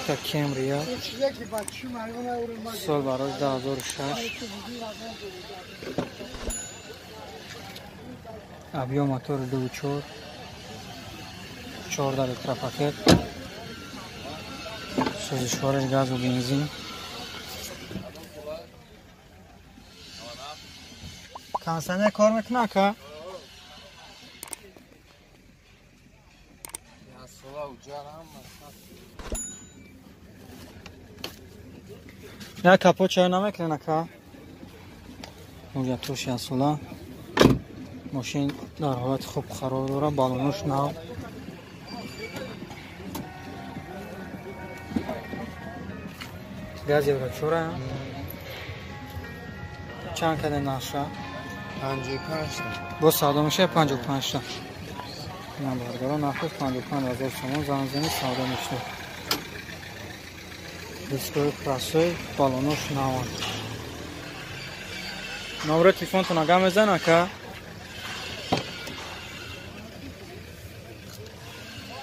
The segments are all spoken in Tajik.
Toyota Camry сол барои 2006. Объем мотор 2.4, 14 литра пакет. Сӯзишвориш газу бензин. Кондиционер кор мекунад ака? Не, капот чай намекунед ака? Ҳуҷҷатош яксола. Мошин дар ҳолати хуб қарор дорад, балонош нав. Газ евро 4. Чанд каде наша? 55 та. Бо савдо мешавад 55 та. Ина бародарон, нархаш 55 ҳазор сомон, занг савдо мешавад. Дискои красои, балонош наванд. Номери телефонтон ага мезан ака?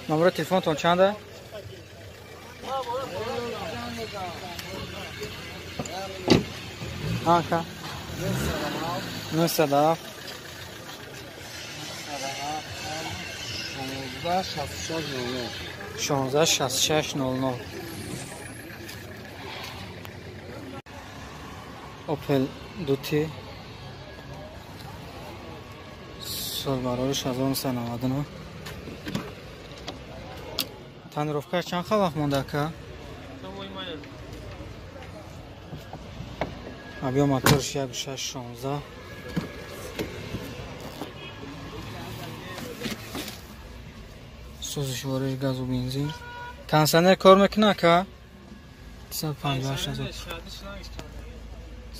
Номери телефонтон чанда? Ака? 907 16 66 00. Opel Duty сол барориш 1999. Тонировкаш чанд вақт монда ака? Объем моторш 1.6 16. Сӯзишвориш газу бензин. Кондиционер кор мекунад ака? 358 ҳазор.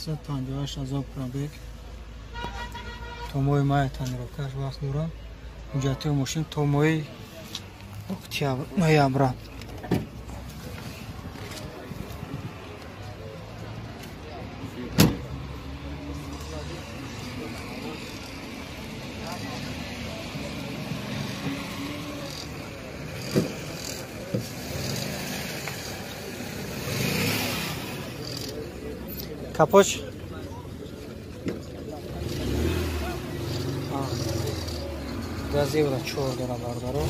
358 ҳазор пробег. То моҳи май тонировкаш вақт дорад. Ҳуҷҷатҳои мошин то моҳи октябр, ноябра. Капоч? Газ евро 4 дора бародаро.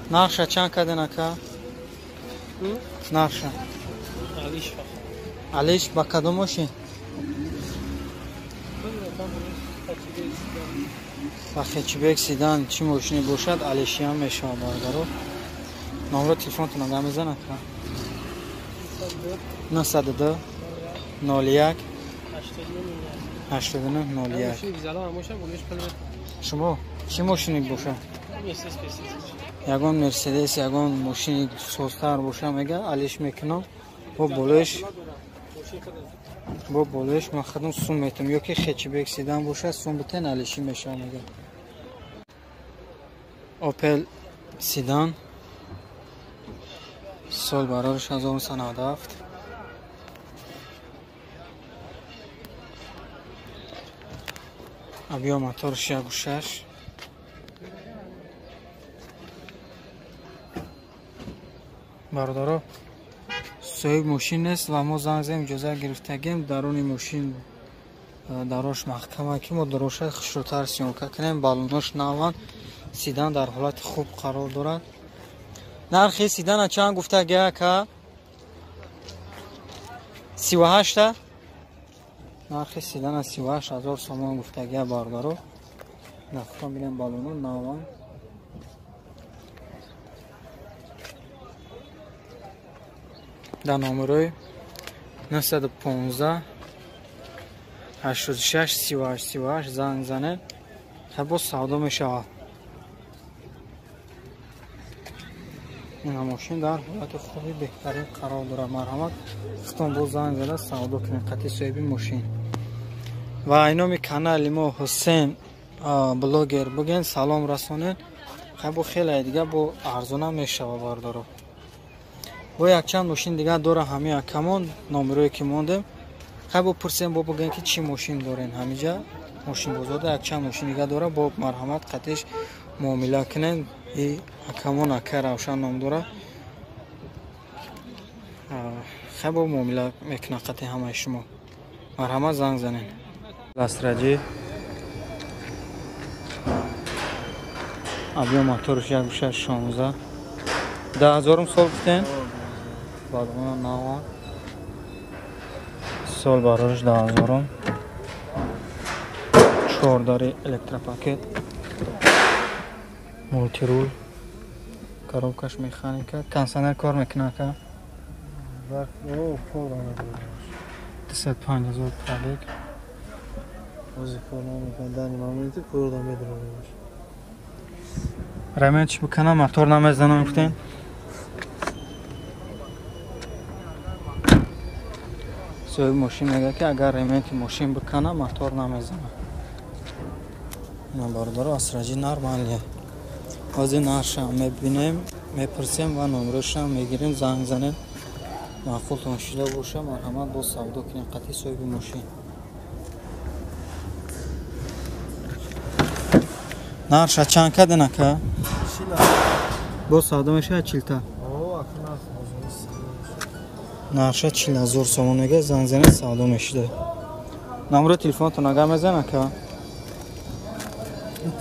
Нарша чанд карден ака? Нарша. Алиш ба кадом мошин? Ба хетчбек седан чӣ мошине бошад, алишиам мешавад бародаро. Номро телефонтон ага мезан ака? 902 01 89 01. Шумо чӣ мошине бошад? Ягон Мерседес, ягон мошини созтар боша, мега алиш мекунам. Бо болоиш ман худам сум метам, ё ки хетчбек седан бошад, сум битен алишӣ мешавад мега. Opel седан сол барориш 1997. Объем моторш 1.6. Бародаро, соҳиб мошин нест ва мо занг задем, иҷоза гирифтагем. Даруни мошин дарош маҳкама, ки мо дароша хушрӯтар съёмка кунем. Балонош наванд, седан дар ҳолати хуб қарор дорад. Нархи седана чанд гуфтаги ака? 38. Нархи седана 38 ҳазор сомон гуфтаги бародаро. Нахтон бинем, балоно наванд. Дар номерои 915 86 38 38 занг занед, боз савдо мешавад. Ин мошин дар ҳолати хуби беҳтарин қарор дорад. Марҳамат, худтон боз занг зада савдо кунед қатъи соҳиби мошин. Ва айноми канали мо Ҳусен блогер буген, салом расонед. Бо хеле дига бо арзона мешава бародаро. Бо якчанд мошин дига дора ҳами акамон, номерое ки мондем. Хай бо пурсем, бо буген ки чӣ мошин дорен ҳамиҷа. Мошинбозорда якчанд мошин дига дора, бо марҳамат қатиш муомила кунед. И акамон ака Равшан ном дора. Хай бо муомила мекунад қати ҳамаи шумо. Марҳамат занг занед. Ластраҷи объем моторш 1.16. 10000 сол гуфтен? Балона нава. Сол барориш 10000. 4 дари электропакет. Мултирул. Коробкаш механика. Кондиционер кор мекунад ака? 205 000 пробег. Ози кор намекунад, дани моменти кор намедонам. Ремонт чӣ бикунам, мотор намезанам гуфтен? Соҳиби мошин мегӯяд, ки агар ремонти мошин бикунам, мотор намезанам. Ина бародаро, асраҷи нормалия. Ҳозир нархшам мебинем, мепурсем ва номерошам мегирем, занг занем. Маъқултон шуда боша, марҳамат боз савдо кунем қатъи соҳиби мошин. Нарша чанд карден ака? Боз савдо мешавад чилта? Нарша 40 000 сомон мега, занг занед, савдо мешуда. Номери телефонатон агар мезан ака?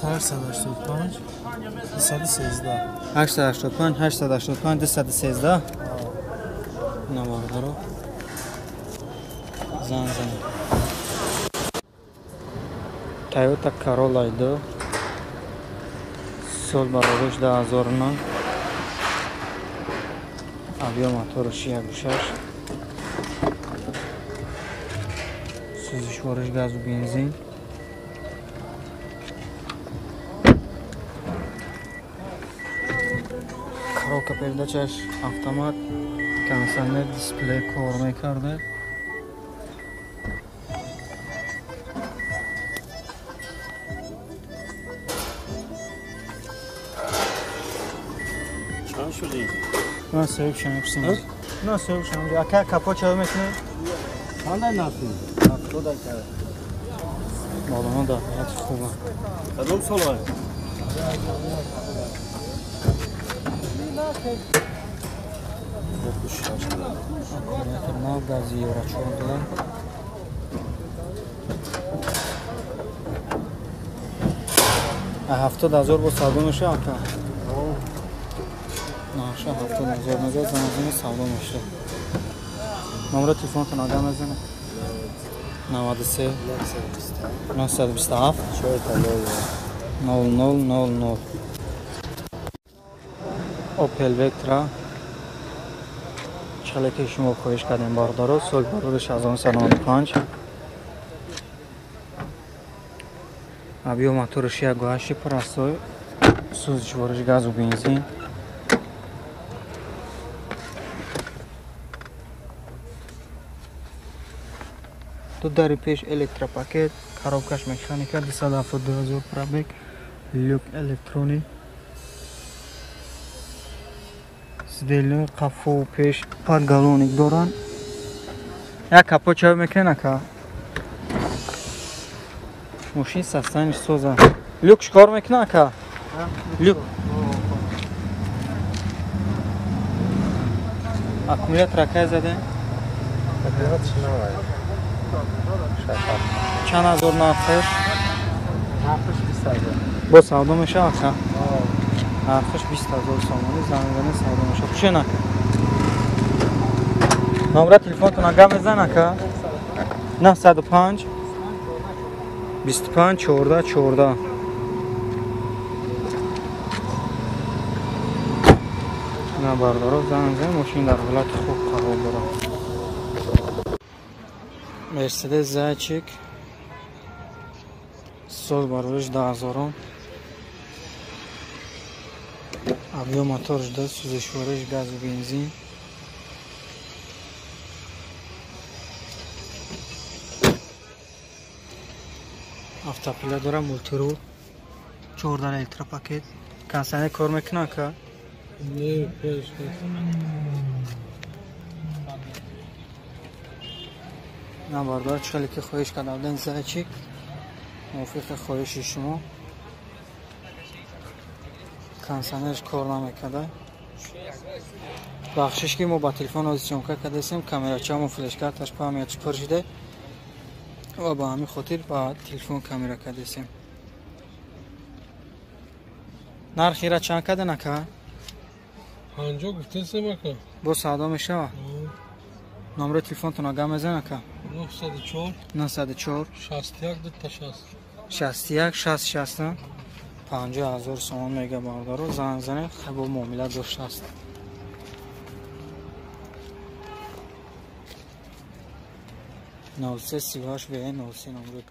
885 213. 885 885 213. Ина бародаро, занг занед. Toyota Corolla 2, сол баробариш 2009, объем мотораш 1.6, сӯзишвориш газу бензин. Коробка передачаш автомат, кондиционер, дисплей кор мекарда. Чанд шуди? Ман соҳибшам мепурсам. На, соҳибшам. Ака, капот чаво мекунед? Чандай нархи? 70 ака. Балона дар ҳолати хуба. Кадом солай? Аккумулятор нав, гази евро 14. 70 000 бо савдо мешавад ака? Наша 70 000 мега, занг зани, савдо мешавад. Номери телефонатон агар мезанед? 93 927 00 00. Opel Vectra, чале ки шумо хоҳиш кардем бародаро, сол барориш 1995, объем мотораш 1.8 простой, сӯзишвориш газу бензин. Ду дари пеш электропакет, коробкаш механика, 272 000 пробег, люк электронӣ, сидельнои қафову пеш подголовник доранд. Як капот чаво мекунед ака? Мошин состояниш соза. Люк чикор мекунад ака? Люк. Аккумулятор акай задем? Чанд ҳазор нархаш? Бо савдо мешавад ака? Нархаш 20 000 сомонӣ, занг зани, савдо мешавад. Хушен ака. Номера телефонтон агар мезан ака? 905 25 14 14. На бародаро, занг зани, мошин дар ҳолати хуб қарор дорад. Мерседес Зайчик, сол барориш 10000, объем моторш да, сӯзишвориш газу бензин. Автопилот дора, мултирул, 14 электропакет, кондиционер кор мекунад ака? Не, пеш. На бародар, чӣ хеле ки хоҳиш карда будем, Зайчик. Мувофиқи хоҳиши шумо. Кондиционерш кор намекарда. Бахшиш ки мо ба телефон ҳозир съёмка кардастем, камерачамо флешкарташ памятш пур шуда ва ба ҳамин хотир ба телефон камера кардастем. Нархира чанд карда нака? 50 гуфтесем ака. Бо савдо мешава? Номери телефонтон ага мезан ака? 904 904 61 260 61 60 60 50,000 сомон мега бародаро. Занг занед, бо муомила доштааст. 03 38 В 03 номер.